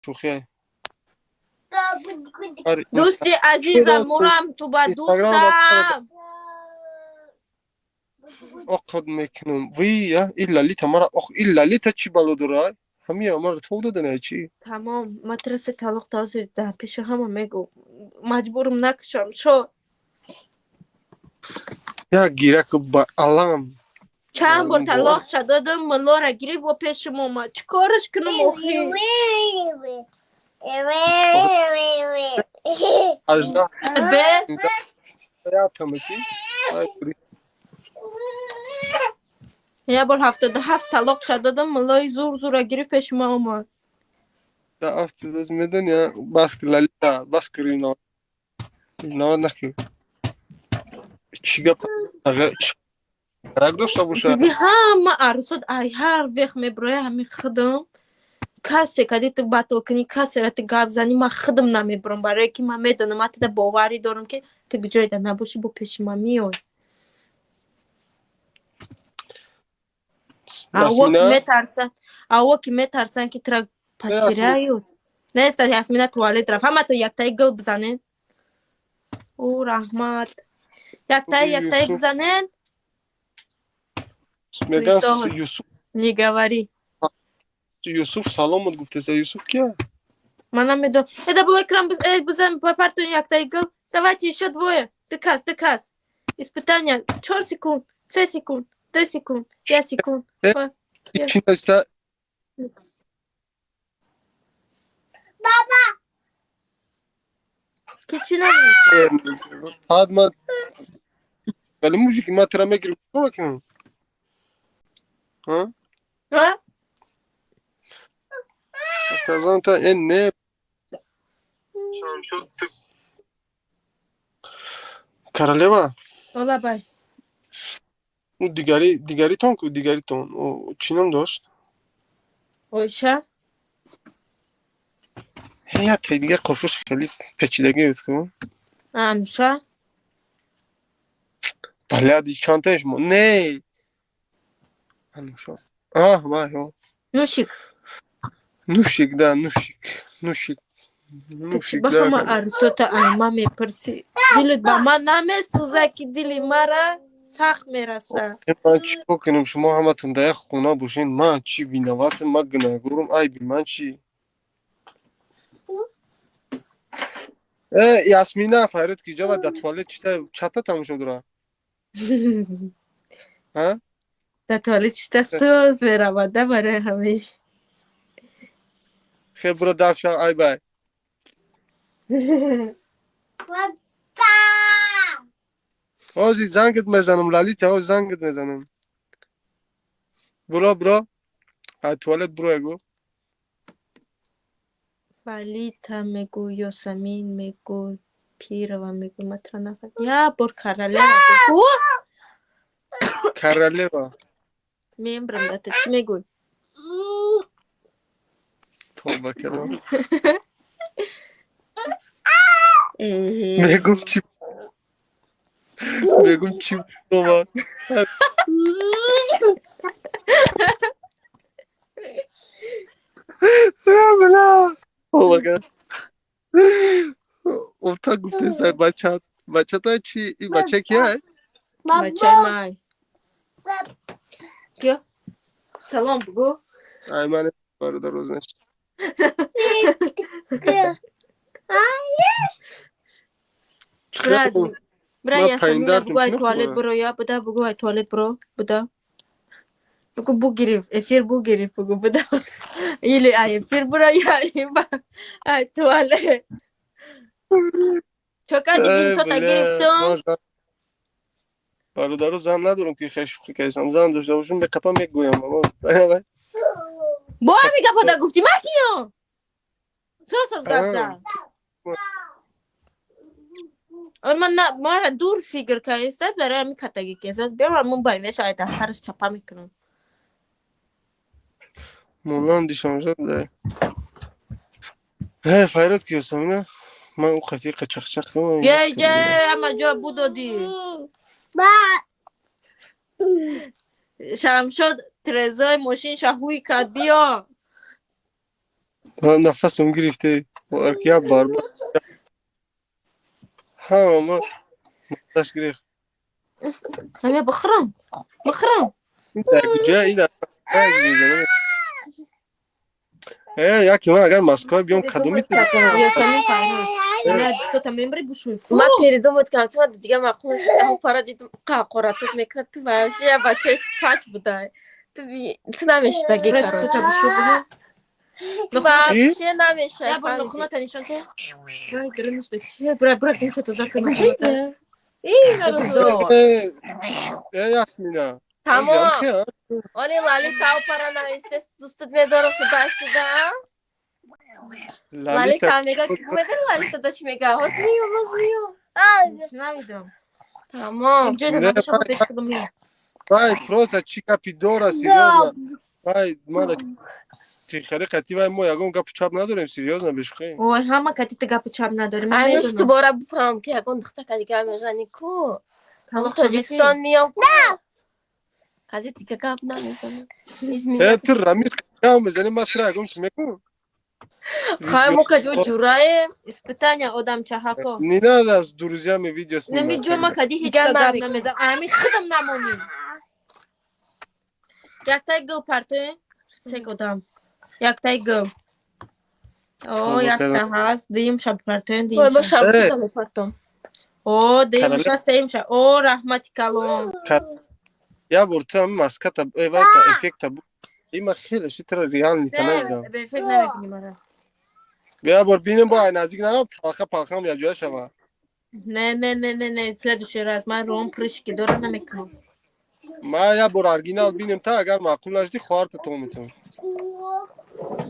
Шӯхия. Дӯсти азизам, мурам ту ба дӯстам. Оқад мекунам. Вия, и Лалита мара ох, и Лалита чӣ бало дора? Ҳамия мара тов дадана чӣ? Тамом, ма тира се талоқ този дар пеши ҳама мегӯ. Маҷбурам накушам. Шо. Як гирак ба алам. Чанд бор талоқша додам, муллора гирифт, бо пешим омад. Чӣ кораш кунам охи? 18 Бе? Тамати. Як бор 77 талоқша додам, муллои зур зура гирифт, пеши ма омад. Да афтидаз медани, бас Лалита, бас кирино. Но наки. Чӣ гап? Рак дошта боша. Диди ҳама арӯсот ай ҳар вех меброя ҳами худам. Касе кади ту батл кунӣ, касера ту гап занӣ, ман худам намебурам, барое ки ман медонам, ман туда боварӣ дорам, ки ту ҷойда набошӣ, бо пеши ман меой. Аво ки метарсан, аво ки метарсан, ки тура потеряют. Нест, Ясмина туалет рафт. Ҳамато яктаи гул бизанен. О, раҳмат. Яктаи яктаи бизанен. Меган Юсуф. Не говори. Юсуф саломат гуфтеса. Юсуф кия? Ман намедонам. Это был экран, бизан партию яктаи гул. Давайте еще двое. Ты кас, ты кас. Испытание. 4 секунд, 3 секунд, 2 секунд, 5 секунд. Чӣ наста? Баба! Ки чӣ навист? Ҳад ма вали мужики ма тира мегирим, чикор мекунам? Ҳа? Ҳа? Казанта э не. Королева? Олабай. Ӯ дигари дигаритон ку дигаритон. Ӯ чӣ ном дошт? Оиша? Як таи дигар қошуш хеле печидагӣ буд ку. Ануша? Баляди чандтаи шумо? Не. Ануша. Аҳ, вай, ҳо. Нушик. Нушик, да, Нушик. Нушик. Ту чӣ ба ҳама арӯсота ай ма мепурсӣ? Дилат ба ман намесӯза, ки дили мара сахт мераса? Ман чӣ кор кунам, шумо ҳаматон дар як хона бошед, ман чӣ виноватам, ман гунаҳгорам, айби ман чӣ? Э, Ясмина фарёд ки ҷава дар туалет чита чата тамошо дора? Ҳа? Дар туалет чита сӯз меравад, да, барои ҳамин. Хе бура дафша ай бай. Ҳозир зангат мезанам, Лалита, ҳозир зангат мезанам. Буро, буро. Ай туалет буро ягу. Лалита мегӯ, Ёсамин мегӯ, Пирова мегӯ, ма тура нафаҳмидам. Як бор королева бигӯ. Королева. Мембрам да, ту чӣ мегӯй? Тавба кардам. Мегум чӣ? Мегум чӣ бова? Бля. Тавба кардам. Ота гуфтеса бачат. Бачата чӣ? И бача кия? Бачаи май. Киё? Салом бугӯ. Ай ман бародар рӯз нашид. Брат, бра Ма Ясамина паиндар бугӯ ай тун туалет хӯра. буро, я буда бугӯ ай туалет буро, буда. Бугӯ бугириф, эфир бугириф, бугӯ буда. Или ай эфир буро, я либо ай туалет. Чокади Эй, бинтота бля, гирифтум. ман бародаро зан надорам ки хеш шӯхӣ кардам. Зан дошта бошам беқапа мегӯям. Бо ҳами гапода гуфтӣ ма киё? Сос гап зад. Ой, ман на мара дур фикр кардиста, барои ҳамин катагӣ кесад. Биё ман байнаш ай дар сараш чапа мекунам. Монанди шамшад да. Э, файрод ки Ёсамина? Ман ӯ қатӣ қачақчақ кунам. Е, е, ҳама ҷо будодӣ. Шамшод трезои мошинша ҳуй кард, биё. Нафасам гирифте. Я барба. Ҳама ма мазаш гирифт. Ҳамя бихӯрам, бихӯрам. Дар куҷо ин? Э, яке ман агар Москва биём, кадоми Ёсамин Фаррух. На, дистота мембри, бушӯй. Фу. Ман передумать кардам, ту ман дига маъқул шуд. Пара дидум, қоратут мекунад, ту вообще я бачаи пач будай. Ту ту намешидаги, Бра, короче. дистота бушӯ, буҳу. Ту вообще намешай. Я бор нохуната нишон те. Вай, дурунишда чи? Бра, бра, гумша тоза кун нохуната. И нарудо. Э, э, Ясмина. Тамом. Оли Лалита опара навистес, дӯстат медорам, ту дастида. Лалита мега, медони Лалита да чӣ мега? Ҳоз миём, ҳоз миём. Навидам. Тамом. Ҷой набоша, пеш худам миём. Вай, просто чӣ гапи дора, серьёзно. Вай, мара хеле қати вай мо ягон гапу чап надорем, серьёзно, бешухӣ. Ой, ҳама кати ту гапу чап надорем. Ман Аймиш медонам. дубора бифаҳмам, ки ягон духтака дигар мезанӣ ку. Ҳама Тоҷикистон миём ку. Кази дига гап намезанам. Э, Изменять. ту Рамис гап мезанӣ, ман тура ягон чи мекунам? Хай, мо каҷо ҷураем. Испытания одамчаҳако. Не надо с друзьями видео снимать. Нами ҷома кади ҳеҷ Дигар ка гап намекунам. намезанам. Ами худам намонем. Яктай гул партоем. Сек одам. Яктай гул. О, Тобо якта кардам. ҳаст. Дуюм шаб партоем, Ой, дуюм ма шаб. Э. шаб мепартом. О, дуюм Кароле- ша, сеюм ша. О, раҳмати калон. Я бор ту ҳами маската, э, вайта эффекта има хеле ши тура реально та надидам. Не, бе эффект намебинӣ мара. Я бор бинем, бо ай наздик нарам, талха палхам якҷоя шава. Не, не, не, не, не, следующий раз ман ром прыщики дора, намекунам. Ман я бор оригинал бинем та, агар маъқул нашди, хоҳарта то метавон.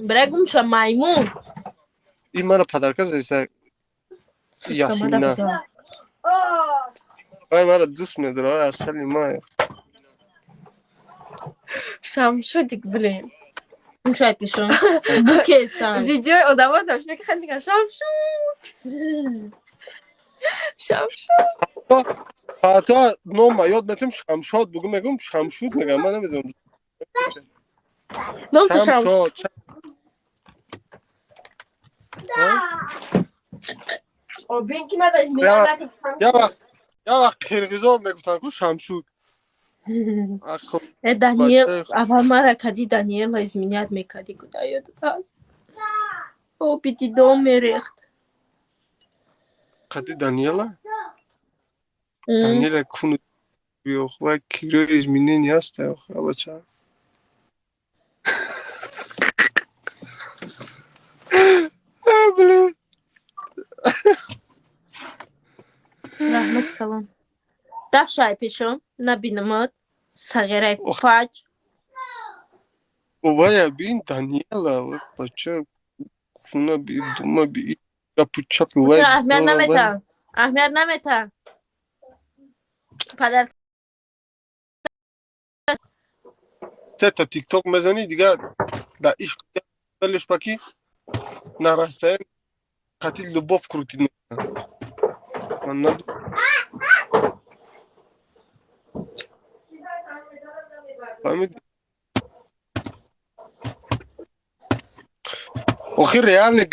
Бира, гумша, маймун. Ин мара подарка задиста Ясмина. Вай мара дӯст медора, вай асали ма. Шамшудик, блин. Гумшай пишон. Букеста. Видеои одамо дошт мекахад, меган шамшуд. Шамшуд. Ҳатто нома ёд метем, Шамшод бугу мегум, Шамшуд мегам, ман намедонам. Ном ту Шамшуд. Шамшод. Ҳа? О, бин ки мада изменять. Я вақт қирғизо мегуфтанд ку Шамшуд. Ақл Э, Даниэл, бачаи аввал мара кади Даниэла изменять мекади, куда ёдат ҳаст? Оби дидом мерехт. Қади Даниэла? Даниэла куну биёх, вай киро изменение ҳаст, ох, абача. А, блин. Раҳмати калон. Дафшай пешон, набинамад, сағираи Ох. фаҷ. Вая бин Даниэла, вай бача куна би дума би гапу чапи вай. Аҳамият дора, вай. намета. Аҳамият намета. Падар Сета тикток мезанӣ, дигар дар ишқ белиш паки нарастаем, қати любовь крутит мекунад. Ман фаҳмидӣ? Охир реально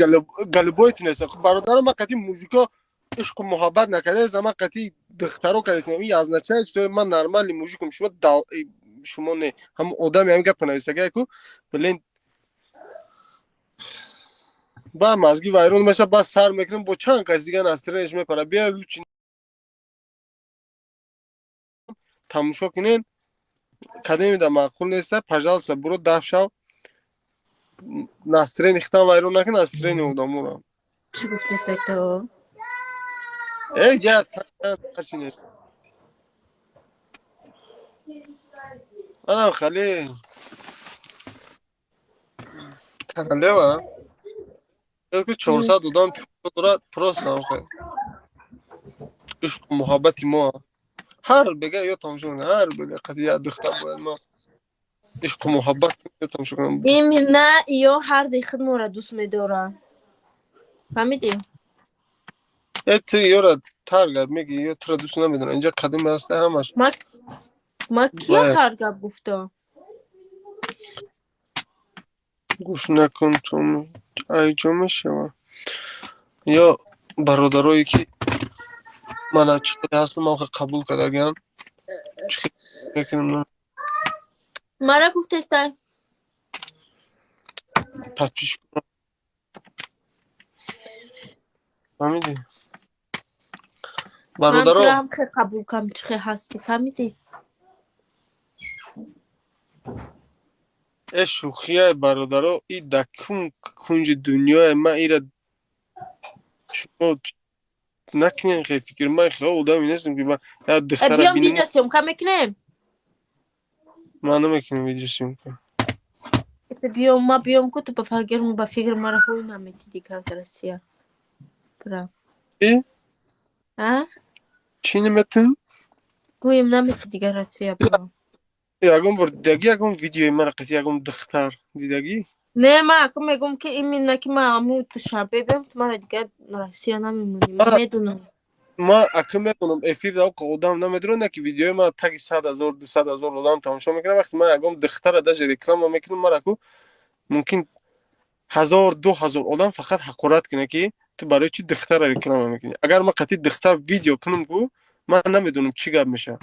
голубой нест. Бародарам, ман қати мужико ишқу муҳаббат накардаестам, ман қати духтаро кардастам. Ин означает, что ман нормальный мужикум. Шумо дал шумо не, ҳам одами ҳам гапа нависагае ку, блин, ба мазги вайрон меша, ба сар мекунам, бо чанд кас дига настроение ш мепара. Бия, лучше тамошо кунен, кадемида маъқул неста, пожалуйста, буро даф шав, настроение хитам вайрон накун, настроение одаморо. Чӣ гуфти, сето? Э, я ҳарчи не, манам хали королева ку 400 одам дорад, просто охе ишқу муҳаббати мо ҳар бега ё тамошо кунам, ҳар бега қати як духтар бояд ма ишқу муҳаббат ё тамошо кунам. Именно ё ҳарди худ моро дӯст медоранд. Фаҳмидӣ? Э, ту ёра тар гап мегӣ, ё тура дӯст намедорам, инҷа қадим ҳаста ҳамаш. Ма кия Бояд. ҳар гап гуфтам? Гӯш накун, чун Айҷо мешава. Ё бародарое, ки мана чӣ қадар ҳастам, ман қабул кардагиам. Чӣ мекунам? Мара гуфтестай. Подписчик. Фаҳмидӣ? Ман Бародаро, туро ҳам хел қабул кам, чӣ хел ҳастӣ, фаҳмидӣ? Э, шӯхия, бародаро, и дар кун кунҷи дунёе ман ира шумо накунен хел фикр. Ман хел одаме нестам, ки ман як Э, духтара биём, бинам. Видеосъёмка мекунем. Ман намекунам видеосъёмка. Это биём, ма биём ку, ту ба фикр мара ҳуй наметидӣ как Россия. Бра. Э? А? Чӣ наметун? Гӯем, намети дигар Россия бра. Ягон бор дидагӣ, ягон видеои мара қати ягон духтар дидагӣ? Не, ма ака мегӯм, ки именно ки ма аму Душанбе биём, ту мара дигар Россия намемонӣ. Ма медонам. Ман ака медонам, эфир да одам намедонад, ки видеои ман таги 100 000, 200 000 одам тамошо мекунад. Вақте ман ягон духтара даже реклама мекунам, мара ку мумкин 1000, 2000 одам фақат ҳақорат кунад, ки ту барои чӣ духтара реклама мекунӣ. Агар ман қатъи духтар видео кунам ку, ман намедонам, чӣ гап мешавад.